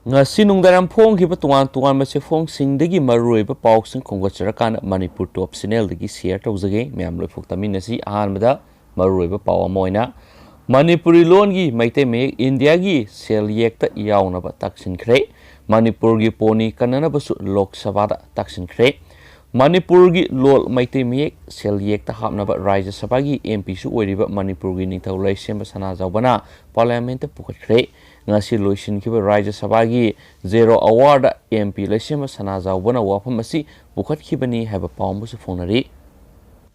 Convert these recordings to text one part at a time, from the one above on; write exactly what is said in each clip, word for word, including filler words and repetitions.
ꯉꯁꯤ ꯅꯨꯡꯗꯥꯡ ꯐꯣꯡꯈꯤꯕ ꯇꯣꯉꯥꯟ ꯇꯣꯉꯥꯟꯕ ꯆꯦꯐꯣꯡꯁꯤꯡꯗꯒꯤ ꯃꯔꯨꯑꯣꯏꯕ ꯄꯥꯎꯁꯤꯡ ꯈꯣꯝꯒꯠꯆꯔꯀꯥꯟꯗ ꯃꯅꯤꯄꯨꯔ ꯇꯣꯞ ꯆꯦꯅꯦꯜꯗꯒꯤ ꯁꯤꯌꯔ ꯇꯧꯖꯒꯦ꯫ ꯃꯌꯥꯝ ꯂꯣꯏ ꯐꯣꯛꯇꯃꯤꯟꯅꯁꯤ꯫ ꯑꯍꯥꯟꯕꯗ ꯃꯔꯨꯑꯣꯏꯕ ꯄꯥꯎ ꯑꯃ ꯑꯣꯏꯅ ꯃꯅꯤꯄꯨꯔꯤ ꯂꯣꯟꯒꯤ ꯃꯩꯇꯩ ꯃꯌꯦꯛ ꯏꯟꯗꯤꯌꯥꯒꯤ ꯁꯦꯜ ꯌꯦꯛꯇ ꯌꯥꯎꯅꯕ ꯇꯥꯛꯁꯤꯟꯈ꯭ꯔꯦ꯫ ꯃꯅꯤꯄꯨꯔꯒꯤ ꯄꯣꯅꯤ ꯀꯟꯅꯅꯕꯁꯨ ꯂꯣꯛ ꯁꯚꯥꯗ ꯇꯥꯛꯁꯤꯟꯈ꯭ꯔꯦ꯫ ꯃꯅꯤꯄꯨꯔꯒꯤ ꯂꯣꯜ ꯃꯩꯇꯩ ꯃꯌꯦꯛ ꯁꯦꯜ ꯌꯦꯛꯇ ꯍꯥꯞꯅꯕ ꯔꯥꯖ꯭ꯌ ꯁꯚꯥꯒꯤ ꯑꯦꯝ ꯄꯤꯁꯨ ꯑꯣꯏꯔꯤꯕ ꯃꯅꯤꯄꯨꯔꯒꯤ ꯅꯤꯡꯊꯧ ꯂꯩꯁꯦꯝꯕ ꯁꯅꯥꯖꯥꯎꯕꯅ ꯄꯥꯔꯂꯤꯌꯥꯃꯦꯟꯠꯇ ꯄꯨꯈꯠꯈ꯭ꯔꯦ꯫ ꯉꯁꯤ ꯂꯣꯏꯁꯤꯟꯈꯤꯕ ꯔꯥꯖ꯭ꯌ ꯁꯚꯥꯒꯤ ꯖꯦꯔꯣ ꯑꯋꯥꯔꯗ ꯑꯦꯝ ꯄꯤ ꯂꯩꯁꯦꯝꯕ ꯁꯅꯥꯖꯥꯎꯕꯅ ꯋꯥꯐꯝ ꯑꯁꯤ ꯄꯨꯈꯠꯈꯤꯕꯅꯤ ꯍꯥꯏꯕ ꯄꯥꯎ ꯑꯃꯁꯨ ꯐꯣꯡꯅꯔꯤ꯫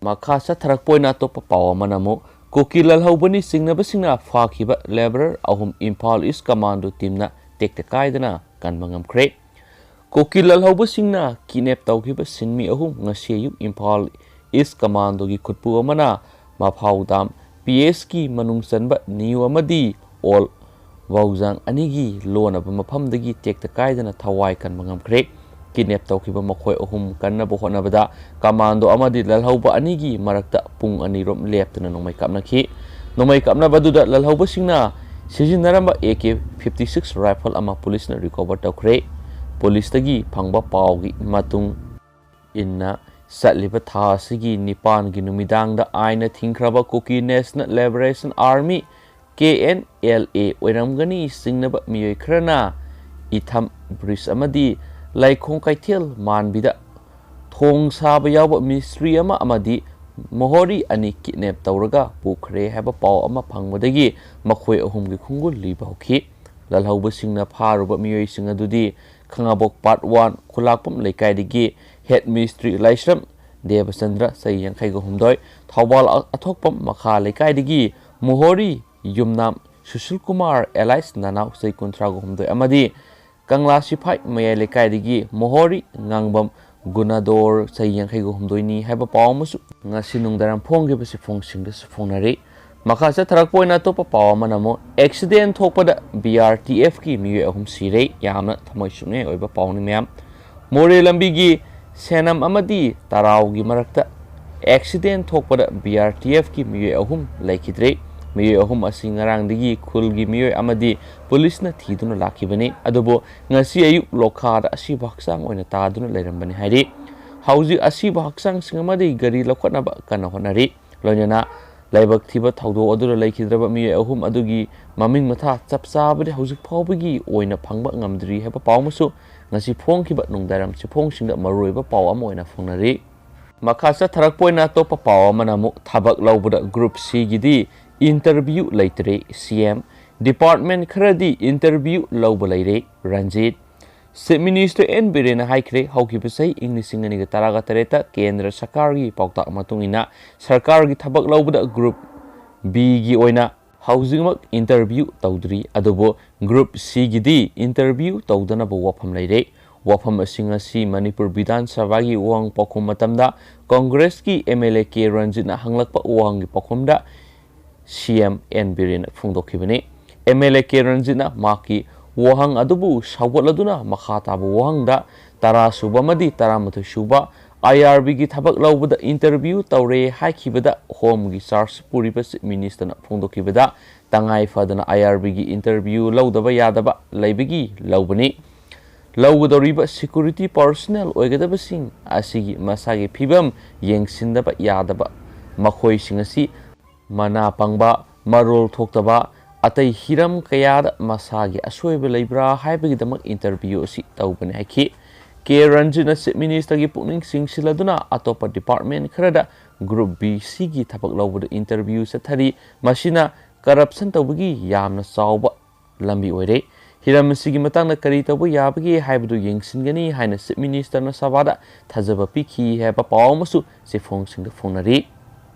ꯃꯈꯥ ꯆꯠꯊꯔꯛꯄ ꯑꯣꯏꯅ ꯑꯇꯣꯞꯄ ꯄꯥꯎ ꯑꯃꯅ ꯑꯃꯨꯛ ꯀꯨꯀꯤ ꯂꯥꯜꯍꯧꯕꯅꯤ ꯆꯤꯡꯅꯕꯁꯤꯡꯅ ꯐꯥꯈꯤꯕ ꯂꯦꯕꯔꯔ ꯑꯍꯨꯝ ꯏꯝꯐꯥꯜ ꯏꯁ ꯀꯃꯥꯟꯗꯣ ꯇꯤꯝꯅ ꯇꯦꯛꯇ ꯀꯥꯏꯗꯅ ꯀꯟꯕ ꯉꯝꯈ꯭ꯔꯦ꯫ ꯀꯨꯀꯤ ꯂꯥꯜꯍꯧꯕꯁꯤꯡꯅ ꯀꯤꯗꯅꯦꯞ ꯇꯧꯈꯤꯕ ꯁꯤꯟꯃꯤ ꯑꯍꯨꯝ ꯉꯁꯤ ꯑꯌꯨꯛ ꯏꯝꯐꯥꯜ ꯏꯁ ꯀꯃꯥꯟꯗꯣꯒꯤ ꯈꯨꯠꯄꯨ ꯑꯃꯅ ꯃꯐꯥꯎ ꯗꯥꯝ ꯄꯤ ꯑꯦꯁꯀꯤ ꯃꯅꯨꯡ ꯆꯟꯕ ꯅ꯭ꯌꯨ ꯑꯃꯗꯤ ꯑꯣꯜ ꯚꯧꯖꯥꯡ ꯑꯅꯤꯒꯤ ꯂꯣꯟꯅꯕ ꯃꯐꯝꯗꯒꯤ ꯇꯦꯛꯇ ꯀꯥꯏꯗꯅ ꯊꯋꯥꯏ ꯀꯟꯕ ꯉꯝꯈ꯭ꯔꯦ꯫ ꯀꯤꯗꯅꯦꯞ ꯇꯧꯈꯤꯕ ꯃꯈꯣꯏ ꯑꯍꯨꯝ ꯀꯟꯅꯕ ꯍꯣꯠꯅꯕꯗ ꯀꯃꯥꯟꯗꯣ ꯑꯃꯗꯤ ꯂꯥꯜꯍꯧꯕ ꯑꯅꯤꯒꯤ ꯃꯔꯛꯇ ꯄꯨꯡ ꯑꯅꯤꯔꯣꯝ ꯂꯦꯞꯇꯅ ꯅꯣꯡꯃꯩ ꯀꯥꯞꯅꯈꯤ꯫ ꯅꯣꯡꯃꯩ ꯀꯥꯞꯅꯕꯗꯨꯗ ꯂꯥꯜꯍꯧꯕꯁꯤꯡꯅ ꯁꯤꯖꯤꯟꯅꯔꯝꯕ A K fifty six rifle ꯑꯃ ꯄꯨꯂꯤꯁꯅ ꯔꯤꯀꯣꯚꯔ ꯇꯧꯈ꯭ꯔꯦ꯫ ꯄꯨꯂꯤꯁꯇꯒꯤ ꯐꯪꯕ ꯄꯥꯎꯒꯤ ꯃꯇꯨꯡ ꯏꯟꯅ, ꯆꯠꯂꯤꯕ ꯊꯥ ꯑꯁꯤꯒꯤ ꯅꯤꯄꯥꯟꯒꯤ ꯅꯨꯃꯤꯗꯥꯡꯗ ꯑꯥꯏꯟꯅ ꯊꯤꯡꯈ꯭ꯔꯕ Kuki national liberation army, K N L A, ꯑꯣꯏꯔꯝꯒꯅꯤ ꯆꯤꯡꯅꯕ ꯃꯤꯑꯣꯏ ꯈꯔꯅ ꯏꯊꯝ ꯕ꯭ꯔꯤꯖ ꯑꯃꯗꯤ ꯂꯩꯈꯣꯡ ꯀꯩꯊꯦꯜ ꯃꯥꯟꯕꯤꯗ ꯊꯣꯡ ꯁꯥꯕ ꯌꯥꯎꯕ ꯃꯤꯁꯇ꯭ꯔꯤ ꯑꯃ ꯑꯃꯗꯤ ꯃꯣꯍꯣꯔꯤ ꯑꯅꯤ ꯀꯤꯗꯅꯦꯞ ꯇꯧꯔꯒ ꯄꯨꯈ꯭ꯔꯦ ꯍꯥꯏꯕ ꯄꯥꯎ ꯑꯃ ꯐꯪꯕꯗꯒꯤ ꯃꯈꯣꯏ ꯑꯍꯨꯝꯒꯤ ꯈꯣꯡꯒꯨꯜ ꯂꯤꯕ ꯍꯧꯈꯤ꯫ ꯂꯥꯜꯍꯧꯕꯁꯤꯡꯅ ꯐꯥꯔꯨꯕ ꯃꯤꯑꯣꯏꯁꯤꯡ ꯑꯗꯨꯗꯤ ꯈꯥꯉꯕꯣꯛ ꯄꯥꯔꯠ ꯋꯥꯟ ꯈꯨꯂꯥꯛꯄꯝ ꯂꯩꯀꯥꯏꯗꯒꯤ ꯍꯦꯗ ꯃꯤꯁꯇ꯭ꯔꯤ ꯂꯥꯏꯁ꯭ꯔꯝ ꯗꯦꯕꯆꯟꯗ꯭ꯔ, ꯆꯍꯤ ꯌꯥꯡꯈꯩꯒ ꯍꯨꯝꯗꯣꯏ, ꯊꯧꯕꯥꯜ ꯑ-, ꯑꯊꯣꯛꯄꯝ ꯃꯈꯥ ꯂꯩꯀꯥꯏꯗꯒꯤ ꯃꯣꯍꯣꯔꯤ ꯌꯨꯝꯅꯥꯝ ꯁꯨꯁꯤꯜ ꯀꯨꯃꯥꯔ ꯑꯦꯂꯥꯏꯁ ꯅꯅꯥꯎ, ꯆꯍꯤ ꯀꯨꯟꯊ꯭ꯔꯥꯒ ꯍꯨꯝꯗꯣꯏ, ꯑꯃꯗꯤ ꯀꯪꯂꯥ ꯁꯤꯐꯥꯏ ꯃꯌꯥꯏ ꯂꯩꯀꯥꯏꯗꯒꯤ ꯃꯣꯍꯣꯔꯤ ꯉꯥꯡꯕꯝ ꯒꯨꯅꯥꯗꯣꯔ, ꯆꯍꯤ ꯌꯥꯡꯈꯩꯒ ꯍꯨꯝꯗꯣꯏꯅꯤ ꯍꯥꯏꯕ ꯄꯥꯎ ꯑꯃꯁꯨ ꯉꯁꯤ ꯅꯨꯡꯗꯥꯡ ꯐꯣꯡꯈꯤꯕ ꯆꯦꯐꯣꯡꯁꯤꯡꯗꯁꯨ ꯐꯣꯡꯅꯔꯤ꯫ ꯃꯈꯥ ꯆꯠꯊꯔꯛꯄ ꯑꯣꯏꯅ ꯑꯇꯣꯞꯄ ꯄꯥꯎ ꯑꯃꯅ ꯑꯃꯨꯛ ꯑꯦꯛꯁꯤꯗꯦꯟ ꯊꯣꯛꯄꯗ ꯕꯤ ꯑꯥꯔ ꯇꯤ ꯑꯦꯐꯀꯤ ꯃꯤꯑꯣꯏ ꯑꯍꯨꯝ ꯁꯤꯔꯦ꯫ ꯌꯥꯝꯅ ꯊꯃꯣꯏ ꯁꯣꯛꯅꯤꯡꯉꯥꯏ ꯑꯣꯏꯕ ꯄꯥꯎꯅꯤ ꯃꯌꯥꯝ꯫ ꯃꯣꯔꯦ ꯂꯝꯕꯤꯒꯤ ꯁꯦꯅꯝ ꯑꯃꯗꯤ ꯇꯔꯥꯎꯒꯤ ꯃꯔꯛꯇ ꯑꯦꯛꯁꯤꯗꯦꯟ ꯊꯣꯛꯄꯗ ꯕꯤ ꯑꯥꯔ ꯇꯤ ꯑꯦꯐꯀꯤ ꯃꯤꯑꯣꯏ ꯑꯍꯨꯝ ꯂꯩꯈꯤꯗ꯭ꯔꯦ꯫ ꯃꯤꯑꯣꯏ ꯑꯍꯨꯝ ꯑꯁꯤ ꯉꯔꯥꯡꯗꯒꯤ ꯈꯨꯜꯒꯤ ꯃꯤꯑꯣꯏ ꯑꯃꯗꯤ ꯄꯨꯂꯤꯁꯅ ꯊꯤꯗꯨꯅ ꯂꯥꯛꯈꯤꯕꯅꯤ꯫ ꯑꯗꯨꯕꯨ ꯉꯁꯤ ꯑꯌꯨꯛ ꯂꯣꯈꯥꯗ ꯑꯁꯤꯕ ꯍꯛꯆꯥꯡ ꯑꯣꯏꯅ ꯇꯥꯗꯨꯅ ꯂꯩꯔꯝꯕꯅꯤ ꯍꯥꯏꯔꯤ꯫ ꯍꯧꯖꯤꯛ ꯑꯁꯤꯕ ꯍꯛꯆꯥꯡꯁꯤꯡ ꯑꯃꯗꯤ ꯒꯥꯔꯤ ꯂꯧꯈꯠꯅꯕ ꯀꯟꯅ ꯍꯣꯠꯅꯔꯤ꯫ ꯂꯣꯏꯅꯅ ꯂꯥꯏꯕꯛ ꯊꯤꯕ ꯊꯧꯗꯣꯛ ꯑꯗꯨꯗ ꯂꯩꯈꯤꯗ꯭ꯔꯕ ꯃꯤꯑꯣꯏ ꯑꯍꯨꯝ ꯑꯗꯨꯒꯤ ꯃꯃꯤꯡ ꯃꯊꯥ ꯆꯞ ꯆꯥꯕꯗꯤ ꯍꯧꯖꯤꯛ ꯐꯥꯎꯕꯒꯤ ꯑꯣꯏꯅ ꯐꯪꯕ ꯉꯝꯗ꯭ꯔꯤ ꯍꯥꯏꯕ ꯄꯥꯎ ꯑꯃꯁꯨ ꯉꯁꯤ ꯐꯣꯡꯈꯤꯕ ꯅꯨꯡꯗꯥꯡꯋꯥꯏꯔꯝ ꯆꯦꯐꯣꯡꯁꯤꯡꯗ ꯃꯔꯨꯑꯣꯏꯕ ꯄꯥꯎ ꯑꯃ ꯑꯣꯏꯅ ꯐꯣꯡꯅꯔꯤ꯫ ꯃꯈꯥ ꯆꯠꯊꯔꯛꯄ ꯑꯣꯏꯅ ꯑꯇꯣꯞꯄ ꯄꯥꯎ ꯑꯃꯅ ꯑꯃꯨꯛ ꯊꯕꯛ ꯂꯧꯕꯗ Group C ꯒꯤꯗꯤ interview ꯂꯩꯇ꯭ꯔꯦ, C M꯫ Department ꯈꯔꯗꯤ interview ꯂꯧꯕ ꯂꯩꯔꯦ, ꯔꯟꯖꯤꯠ꯫ Chief Minister N ꯕꯤꯔꯦꯟꯅ ꯍꯥꯏꯈ꯭ꯔꯦ, ꯍꯧꯈꯤꯕ ꯆꯍꯤ ꯏꯪ ꯂꯤꯁꯤꯡ ꯑꯅꯤꯒ ꯇꯔꯥꯒ ꯇꯔꯦꯠꯇ ꯀꯦꯟꯗ꯭ꯔ ꯁꯔꯀꯥꯔꯒꯤ ꯄꯥꯎꯇꯥꯛ ꯃꯇꯨꯡ ꯏꯟꯅ ꯁꯔꯀꯥꯔꯒꯤ ꯊꯕꯛ ꯂꯧꯕꯗ Group B ꯒꯤ ꯑꯣꯏꯅ ꯍꯧꯖꯤꯛꯃꯛ interview ꯇꯧꯗ꯭ꯔꯤ, ꯑꯗꯨꯕꯨ Group C ꯒꯤꯗꯤ interview ꯇꯧꯗꯅꯕ ꯋꯥꯐꯝ ꯂꯩꯔꯦ꯫ ꯋꯥꯐꯝ ꯑꯁꯤꯡ ꯑꯁꯤ ꯃꯅꯤꯄꯨꯔ ꯕꯤꯙꯥꯟ ꯁꯚꯥꯒꯤ ꯋꯥꯍꯪ ꯄꯥꯎꯈꯨꯝ ꯃꯇꯝꯗ ꯀꯪꯒ꯭ꯔꯦꯁꯀꯤ M L A K ꯔꯟꯖꯤꯠꯅ ꯍꯪꯂꯛꯄ ꯋꯥꯍꯪꯒꯤ ꯄꯥꯎꯈꯨꯝꯗ C M N ꯕꯤꯔꯦꯟꯅ ꯐꯣꯡꯗꯣꯛꯈꯤꯕꯅꯤ꯫ M L A ꯀꯦ ꯔꯟꯖꯤꯠꯅ ꯃꯍꯥꯛꯀꯤ ꯋꯥꯍꯪ ꯑꯗꯨꯕꯨ ꯁꯧꯒꯠꯂꯗꯨꯅ ꯃꯈꯥ ꯇꯥꯕ ꯋꯥꯍꯪꯗ ꯇꯔꯥ ꯁꯨꯕ ꯑꯃꯗꯤ ꯇꯔꯥꯃꯥꯊꯣꯏ ꯁꯨꯕ I R B ꯒꯤ ꯊꯕꯛ ꯂꯧꯕꯗ interview ꯇꯧꯔꯦ ꯍꯥꯏꯈꯤꯕꯗ Home ꯒꯤ charge ꯄꯨꯔꯤꯕ Chief Minister ꯅ ꯐꯣꯡꯗꯣꯛꯈꯤꯕꯗ ꯇꯉꯥꯏ ꯐꯗꯅ I R B ꯒꯤ interview ꯂꯧꯗꯕ ꯌꯥꯗꯕ ꯂꯩꯕꯒꯤ ꯂꯧꯕꯅꯤ꯫ ꯂꯧꯒꯗꯧꯔꯤꯕ security personnel ꯑꯣꯏꯒꯗꯕꯁꯤꯡ ꯑꯁꯤꯒꯤ ꯃꯁꯥꯒꯤ ꯐꯤꯕꯝ ꯌꯦꯡꯁꯤꯟꯗꯕ ꯌꯥꯗꯕ, ꯃꯈꯣꯏꯁꯤꯡ ꯑꯁꯤ ꯃꯅꯥ ꯄꯪꯕ, ꯃꯔꯣꯜ ꯊꯣꯛꯇꯕ, ꯑꯇꯩ ꯍꯤꯔꯝ ꯀꯌꯥꯗ ꯃꯁꯥꯒꯤ ꯑꯁꯣꯏꯕ ꯂꯩꯕ꯭ꯔꯥ ꯍꯥꯏꯕꯒꯤꯗꯃꯛ interview ꯑꯁꯤ ꯇꯧꯕꯅꯤ ꯍꯥꯏꯈꯤ꯫ ꯀꯦ ꯔꯟꯖꯤꯠꯅ Chief Minister ꯒꯤ ꯄꯨꯛꯅꯤꯡ ꯆꯤꯡꯁꯤꯜꯂꯗꯨꯅ ꯑꯇꯣꯞꯄ department ꯈꯔꯗ Group B C ꯒꯤ ꯊꯕꯛ ꯂꯧꯕꯗ interview ꯆꯠꯊꯔꯤ, ꯃꯁꯤꯅ corruption ꯇꯧꯕꯒꯤ ꯌꯥꯝꯅ ꯆꯥꯎꯕ ꯂꯝꯕꯤ ꯑꯣꯏꯔꯦ꯫ ꯍꯤꯔꯝ ꯑꯁꯤꯒꯤ ꯃꯇꯥꯡꯗ ꯀꯔꯤ ꯇꯧꯕ ꯌꯥꯕꯒꯦ ꯍꯥꯏꯕꯗꯨ ꯌꯦꯡꯁꯤꯟꯒꯅꯤ ꯍꯥꯏꯅ Chief Minister ꯅ ꯁꯚꯥꯗ ꯊꯥꯖꯕ ꯄꯤꯈꯤ ꯍꯥꯏꯕ ꯄꯥꯎ ꯑꯃꯁꯨ ꯆꯦꯐꯣꯡꯁꯤꯡꯗ ꯐꯣꯡꯅꯔꯤ꯫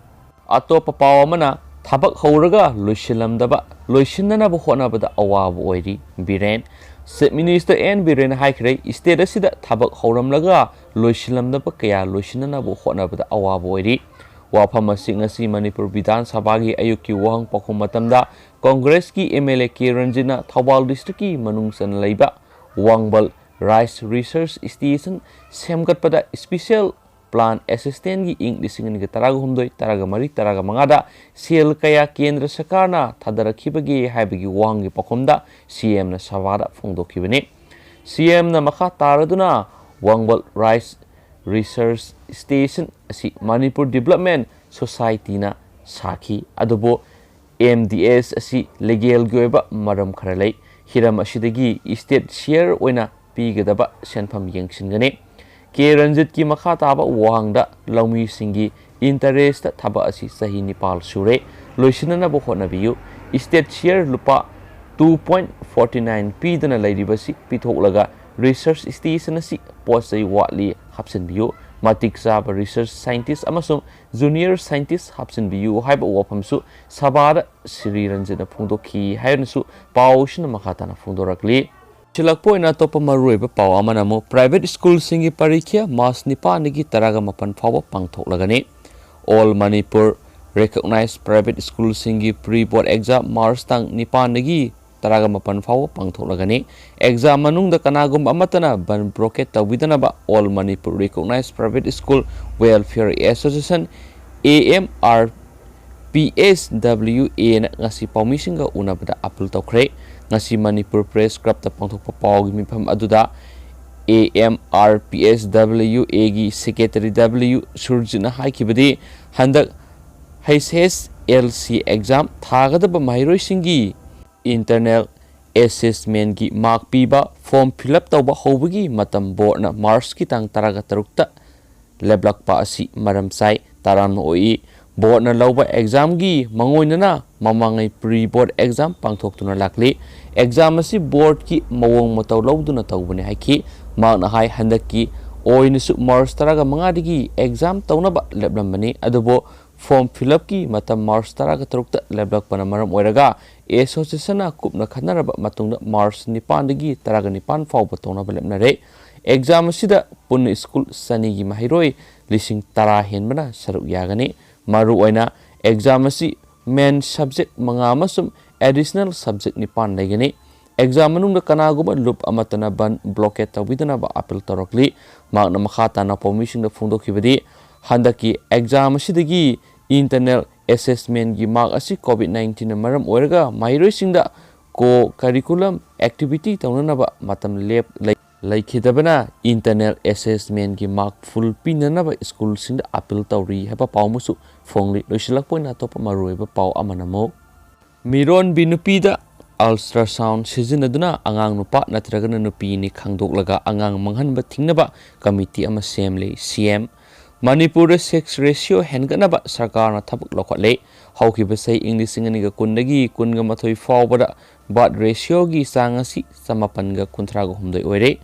ꯑꯇꯣꯞꯄ ꯄꯥꯎ ꯑꯃꯅ, ꯊꯕꯛ ꯍꯧꯔꯒ ꯂꯣꯏꯁꯤꯜꯂꯝꯗꯕ, ꯂꯣꯏꯁꯤꯟꯅꯅꯕ ꯍꯣꯠꯅꯕꯗ ꯑꯋꯥꯕ ꯑꯣꯏꯔꯤ, ꯕꯤꯔꯦꯟ꯫ Chief Minister N ꯕꯤꯔꯦꯟꯅ ꯍꯥꯏꯈ꯭ꯔꯦ, state ꯑꯁꯤꯗ ꯊꯕꯛ ꯍꯧꯔꯝꯂꯒ ꯂꯣꯏꯁꯤꯜꯂꯝꯗꯕ ꯀꯌꯥ ꯂꯣꯏꯁꯤꯟꯅꯅꯕ ꯍꯣꯠꯅꯕꯗ ꯑꯋꯥꯕ ꯑꯣꯏꯔꯤ꯫ ꯋꯥꯐꯝ ꯑꯁꯤ ꯉꯁꯤ ꯃꯅꯤꯄꯨꯔ ꯕꯤꯙꯥꯟ ꯁꯚꯥꯒꯤ ꯑꯌꯨꯛꯀꯤ ꯋꯥꯍꯪ ꯄꯥꯎꯈꯨꯝ ꯃꯇꯝꯗ ꯀꯪꯒ꯭ꯔꯦꯁꯀꯤ M L A K ꯔꯟꯖꯤꯠꯅ Thoubal district ꯀꯤ ꯃꯅꯨꯡ ꯆꯟꯅ ꯂꯩꯕ ꯋꯥꯡꯕꯜ Rice Research Station ꯁꯦꯝꯒꯠꯄꯗ special Plan Assistance-ꯀꯤ ꯏꯪ ꯂꯤꯁꯤꯡ ꯑꯅꯤꯒ ꯇꯔꯥꯒ ꯍꯨꯝꯗꯣꯏ, ꯇꯔꯥꯒ ꯃꯔꯤ, ꯇꯔꯥꯒ ꯃꯉꯥꯗ ꯁꯦꯜ ꯀꯌꯥ ꯀꯦꯟꯗ꯭ꯔ ꯁꯔꯀꯥꯔꯅ ꯊꯥꯗꯔꯛꯈꯤꯕꯒꯦ ꯍꯥꯏꯕꯒꯤ ꯋꯥꯍꯪꯒꯤ ꯄꯥꯎꯈꯨꯝꯗ ꯁꯤ ꯑꯦꯝꯅ ꯁꯚꯥꯗ ꯐꯣꯡꯗꯣꯛꯈꯤꯕꯅꯤ꯫ ꯁꯤ ꯑꯦꯝꯅ ꯃꯈꯥ ꯇꯥꯔꯗꯨꯅ ꯋꯥꯡꯕꯜ ꯔꯥꯏꯁ ꯔꯤꯁꯔꯁ ꯁ꯭ꯇꯦꯁꯟ ꯑꯁꯤ ꯃꯅꯤꯄꯨꯔ ꯗꯤꯕꯦꯂꯞꯃꯦꯟ ꯁꯣꯁꯥꯏꯇꯤꯅ ꯁꯥꯈꯤ, ꯑꯗꯨꯕꯨ ꯑꯦꯝ ꯗꯤ ꯑꯦꯁ ꯑꯁꯤ ꯂꯤꯒꯦꯜꯒꯤ ꯑꯣꯏꯕ ꯃꯔꯝ ꯈꯔ ꯂꯩ꯫ ꯍꯤꯔꯝ ꯑꯁꯤꯗꯒꯤ ꯏꯁꯇꯦꯠ ꯁꯤꯌꯔ ꯑꯣꯏꯅ ꯄꯤꯒꯗꯕ ꯁꯦꯟꯐꯝ ꯌꯦꯡꯁꯤꯟꯒꯅꯤ꯫ ꯀꯦ ꯔꯟꯖꯤꯠꯀꯤ ꯃꯈꯥ ꯇꯥꯕ ꯋꯥꯍꯪꯗ ꯂꯧꯃꯤꯁꯤꯡꯒꯤ ꯏꯟꯇꯔꯦꯁꯇ ꯊꯕꯛ ꯑꯁꯤ ꯆꯍꯤ ꯅꯤꯄꯥꯜ ꯁꯨꯔꯦ, ꯂꯣꯏꯁꯤꯟꯅꯅꯕ ꯍꯣꯠꯅꯕꯤꯌꯨ꯫ ꯏꯁꯇꯦꯠ ꯁꯤꯌꯔ ꯂꯨꯄꯥ two point forty nine ꯄꯤꯗꯨꯅ ꯂꯩꯔꯤꯕꯁꯤ ꯄꯤꯊꯣꯛꯂꯒ ꯔꯤꯁꯔꯁ ꯁ꯭ꯇꯦꯁꯟ ꯑꯁꯤ ꯄꯣꯠ ꯆꯩ ꯋꯥꯠꯂꯤ ꯍꯥꯞꯆꯤꯟꯕꯤꯌꯨ, ꯃꯇꯤꯛ ꯆꯥꯕ ꯔꯤꯁꯔꯁ ꯁꯥꯏꯟꯇꯤꯁ ꯑꯃꯁꯨꯡ ꯖꯨꯅꯤꯌꯔ ꯁꯥꯏꯟꯇꯤꯁ ꯍꯥꯞꯆꯤꯟꯕꯤꯌꯨ ꯍꯥꯏꯕ ꯋꯥꯐꯝꯁꯨ ꯁꯚꯥꯗ ꯁ꯭ꯔꯤ ꯔꯟꯖꯤꯠꯅ ꯐꯣꯡꯗꯣꯛꯈꯤ ꯍꯥꯏꯅꯁꯨ ꯄꯥꯎꯁꯤꯅ ꯃꯈꯥ ꯇꯥꯅ ꯐꯣꯡꯗꯣꯔꯛꯂꯤ꯫ ꯁꯤꯜꯂꯛꯄ ꯑꯣꯏꯅ ꯑꯇꯣꯞꯄ ꯃꯔꯨꯑꯣꯏꯕ ꯄꯥꯎ ꯑꯃꯅ ꯑꯃꯨꯛ private school-ꯁꯤꯡꯒꯤ ꯄꯔꯤꯈ꯭ꯌꯥ March ꯅꯤꯄꯥꯟꯗꯒꯤ ꯇꯔꯥꯒ ꯃꯥꯄꯟ ꯐꯥꯎꯕ ꯄꯥꯡꯊꯣꯛꯂꯒꯅꯤ꯫ All Manipur Recognized Private School-ꯁꯤꯡꯒꯤ pre board exam March ꯇꯥꯡ ꯅꯤꯄꯥꯟꯗꯒꯤ ꯇꯔꯥꯒ ꯃꯥꯄꯟ ꯐꯥꯎꯕ ꯄꯥꯡꯊꯣꯛꯂꯒꯅꯤ꯫ Exam ꯃꯅꯨꯡꯗ ꯀꯅꯥꯒꯨꯝꯕ ꯑꯃꯠꯇꯅ ꯕꯟ blockade ꯇꯧꯕꯤꯗꯅꯕ All Manipur Recognized Private School Welfare Association, A M R P S W A-ꯅ ꯉꯁꯤ ꯄꯥꯎꯃꯤꯁꯤꯡꯒ ꯎꯅꯕꯗ ꯑꯥꯄꯤꯜ ꯇꯧꯈ꯭ꯔꯦ꯫ ꯉꯁꯤ ꯃꯅꯤꯄꯨꯔ Press Club-ꯇ ꯄꯥꯡꯊꯣꯛꯄ ꯄꯥꯎꯒꯤ ꯃꯤꯐꯝ ꯑꯗꯨꯗ A M R P S W A-ꯒꯤ Secretary W ꯁꯨꯔꯖꯤꯠꯅ ꯍꯥꯏꯈꯤꯕꯗꯤ, ꯍꯟꯗꯛ H S L C exam ꯊꯥꯒꯗꯕ ꯃꯍꯩꯔꯣꯏꯁꯤꯡꯒꯤ internal assessment-ꯀꯤ mark ꯄꯤꯕ form fill up ꯇꯧꯕ ꯍꯧꯕꯒꯤ ꯃꯇꯝ board-ꯅ March-ꯀꯤ ꯇꯥꯡ ꯇꯔꯥꯒ ꯇꯔꯨꯛꯇ ꯂꯦꯞꯂꯛꯄ ꯑꯁꯤ ꯃꯔꯝ ꯆꯥꯏ, ꯇꯔꯥꯝꯅ ꯑꯣꯛꯏ꯫ Board-ꯅ ꯂꯧꯕ exam-ꯒꯤ ꯃꯥꯡꯑꯣꯏꯅꯅ ꯃꯃꯥꯡꯉꯩ pre board exam ꯄꯥꯡꯊꯣꯛꯇꯨꯅ ꯂꯥꯛꯂꯤ꯫ Exam ꯑꯁꯤ board-ꯀꯤ ꯃꯑꯣꯡ ꯃꯇꯧ ꯂꯧꯗꯨꯅ ꯇꯧꯕꯅꯤ ꯍꯥꯏꯈꯤ꯫ ꯃꯍꯥꯛꯅ ꯍꯥꯏ, ꯍꯟꯗꯛꯀꯤ ꯑꯣꯏꯅꯁꯨ March ꯇꯔꯥꯒ ꯃꯉꯥꯗꯒꯤ exam ꯇꯧꯅꯕ ꯂꯦꯞꯂꯝꯕꯅꯤ, ꯑꯗꯨꯕꯨ form fill up-ꯀꯤ ꯃꯇꯝ March ꯇꯔꯥꯒ ꯇꯔꯨꯛꯇ ꯂꯦꯞꯂꯛꯄꯅ ꯃꯔꯝ ꯑꯣꯏꯔꯒ association-ꯅ ꯀꯨꯞꯅ ꯈꯟꯅꯔꯕ ꯃꯇꯨꯡꯗ March ꯅꯤꯄꯥꯟꯗꯒꯤ ꯇꯔꯥꯒ ꯅꯤꯄꯥꯟ ꯐꯥꯎꯕ ꯇꯧꯅꯕ ꯂꯦꯞꯅꯔꯦ꯫ Exam ꯑꯁꯤꯗ ꯄꯨꯟꯅ school ꯆꯅꯤꯒꯤ ꯃꯍꯩꯔꯣꯏ ꯂꯤꯁꯤꯡ ꯇꯔꯥ ꯍꯦꯟꯕꯅ ꯁꯔꯨꯛ ꯌꯥꯒꯅꯤ꯫ ꯃꯔꯨꯑꯣꯏꯅ exam ꯑꯁꯤ main subject ꯃꯉꯥ ꯑꯃꯁꯨꯡ additional subject ꯅꯤꯄꯥꯟ ꯂꯩꯒꯅꯤ꯫ ꯑꯦꯛꯖꯥꯝ ꯃꯅꯨꯡꯗ ꯀꯅꯥꯒꯨꯝꯕ ꯂꯨꯞ ꯑꯃꯠꯇꯅ ꯕꯟ ꯕ꯭ꯂꯣꯀꯦꯠ ꯇꯧꯕꯤꯗꯅꯕ ꯑꯄꯤꯜ ꯇꯧꯔꯛꯂꯤ꯫ ꯃꯍꯥꯛꯅ ꯃꯈꯥ ꯇꯥꯅ ꯄꯥꯎꯃꯤꯁꯤꯡꯗ ꯐꯣꯡꯗꯣꯛꯈꯤꯕꯗꯤ, ꯍꯟꯗꯛꯀꯤ ꯑꯦꯛꯖꯥꯝ ꯑꯁꯤꯗꯒꯤ ꯏꯟꯇꯔꯅꯦꯜ ꯑꯦꯁꯦꯁꯃꯦꯟꯒꯤ ꯃꯥꯔꯛ ꯑꯁꯤ ꯀꯣꯚꯤꯗ ꯅꯥꯏꯟꯇꯤꯟꯅ ꯃꯔꯝ ꯑꯣꯏꯔꯒ ꯃꯍꯩꯔꯣꯏꯁꯤꯡꯗ ꯀꯣ ꯀꯔꯤꯀꯨꯂꯝ ꯑꯦꯛꯇꯤꯚꯤꯇꯤ ꯇꯧꯅꯅꯕ ꯃꯇꯝ ꯂꯦꯞ-, ꯂꯩ-, ꯂꯩꯈꯤꯗꯕꯅ ꯏꯟꯇꯔꯅꯦꯜ ꯑꯦꯁꯦꯁꯃꯦꯟꯒꯤ ꯃꯥꯔꯛ ꯐꯨꯜ ꯄꯤꯅꯅꯕ ꯁ꯭ꯀꯨꯜꯁꯤꯡꯗ ꯑꯄꯤꯜ ꯇꯧꯔꯤ ꯍꯥꯏꯕ ꯄꯥꯎ ꯑꯃꯁꯨ ꯐꯣꯡꯂꯤ꯫ ꯂꯣꯏꯁꯤꯜꯂꯛꯄ ꯑꯣꯏꯅ ꯑꯇꯣꯞꯄ ꯃꯔꯨꯑꯣꯏꯕ ꯄꯥꯎ ꯑꯃꯅ ꯑꯃꯨꯛ, ꯃꯤꯔꯣꯟꯕꯤ ꯅꯨꯄꯤꯗ ultrasound ꯁꯤꯖꯤꯟꯅꯗꯨꯅ ꯑꯉꯥꯡ ꯅꯨꯄꯥ ꯅꯠꯇ꯭ꯔꯒꯅ ꯅꯨꯄꯤꯅꯤ ꯈꯪꯗꯣꯛꯂꯒ ꯑꯉꯥꯡ ꯃꯥꯡꯍꯟꯕ ꯊꯤꯡꯅꯕ ꯀꯃꯤꯇꯤ ꯑꯃ ꯁꯦꯝꯂꯤ꯫ ꯁꯤ ꯑꯦꯝ, ꯃꯅꯤꯄꯨꯔꯗ sex ratio ꯍꯦꯟꯒꯠꯅꯕ ꯁꯔꯀꯥꯔꯅ ꯊꯕꯛ ꯂꯧꯈꯠꯂꯦ꯫ ꯍꯧꯈꯤꯕ ꯆꯍꯤ ꯏꯪ ꯂꯤꯁꯤꯡ ꯑꯅꯤꯒ ꯀꯨꯟꯗꯒꯤ ꯀꯨꯟꯒ ꯃꯥꯊꯣꯏ ꯐꯥꯎꯕꯗ birth ratioꯒꯤ ꯆꯥꯡ ꯑꯁꯤ ꯆꯃꯥꯄꯟꯒ ꯀꯨꯟꯊ꯭ꯔꯥꯒ ꯍꯨꯝꯗꯣꯏ ꯑꯣꯏꯔꯦ꯫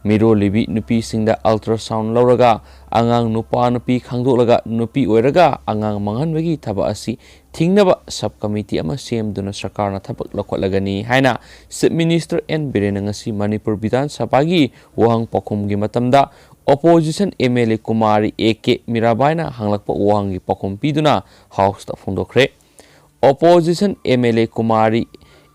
ꯃꯤꯔꯣꯜꯂꯤꯕꯤ ꯅꯨꯄꯤꯁꯤꯡꯗ ultrasound ꯂꯧꯔꯒ ꯑꯉꯥꯡ ꯅꯨꯄꯥ ꯅꯨꯄꯤ ꯈꯪꯗꯣꯛꯂꯒ ꯅꯨꯄꯤ ꯑꯣꯏꯔꯒ ꯑꯉꯥꯡ ꯃꯥꯡꯍꯟꯕꯒꯤ ꯊꯕꯛ ꯑꯁꯤ ꯊꯤꯡꯅꯕ sub committee ꯑꯃ ꯁꯦꯝꯗꯨꯅ ꯁꯔꯀꯥꯔꯅ ꯊꯕꯛ ꯂꯧꯈꯠꯂꯒꯅꯤ ꯍꯥꯏꯅ Chief Minister ꯑꯦꯟ ꯕꯤꯔꯦꯟꯅ ꯉꯁꯤ ꯃꯅꯤꯄꯨꯔ ꯕꯤꯙꯥꯟ ꯁꯚꯥꯒꯤ ꯋꯥꯍꯪ ꯄꯥꯎꯈꯨꯝꯒꯤ ꯃꯇꯝꯗ opposition M L A Kumari A K ꯃꯤꯔꯥꯕꯥꯏꯅ ꯍꯪꯂꯛꯄ ꯋꯥꯍꯪꯒꯤ ꯄꯥꯎꯈꯨꯝ ꯄꯤꯗꯨꯅ Houseꯇ ꯐꯣꯡꯗꯣꯛꯈ꯭ꯔꯦ꯫ Opposition M L A Kumari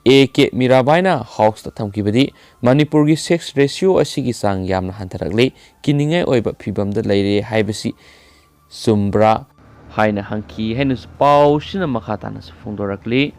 A K ꯃꯤꯔꯥꯕꯥꯏꯅ Houseꯇ ꯊꯝꯈꯤꯕꯗꯤ, ꯃꯅꯤꯄꯨꯔꯒꯤ sex ratio ꯑꯁꯤꯒꯤ ꯆꯥꯡ ꯌꯥꯝꯅ ꯍꯟꯊꯔꯛꯂꯤ, ꯀꯤꯅꯤꯡꯉꯥꯏ ꯑꯣꯏꯕ ꯐꯤꯕꯝꯗ ꯂꯩꯔꯦ ꯍꯥꯏꯕꯁꯤ ꯆꯨꯝꯕ꯭ꯔꯥ ꯍꯥꯏꯅ ꯍꯪꯈꯤ ꯍꯥꯏꯅꯁꯨ ꯄꯥꯎꯁꯤꯅ ꯃꯈꯥ ꯇꯥꯅꯁꯨ ꯐꯣꯡꯗꯣꯔꯛꯂꯤ꯫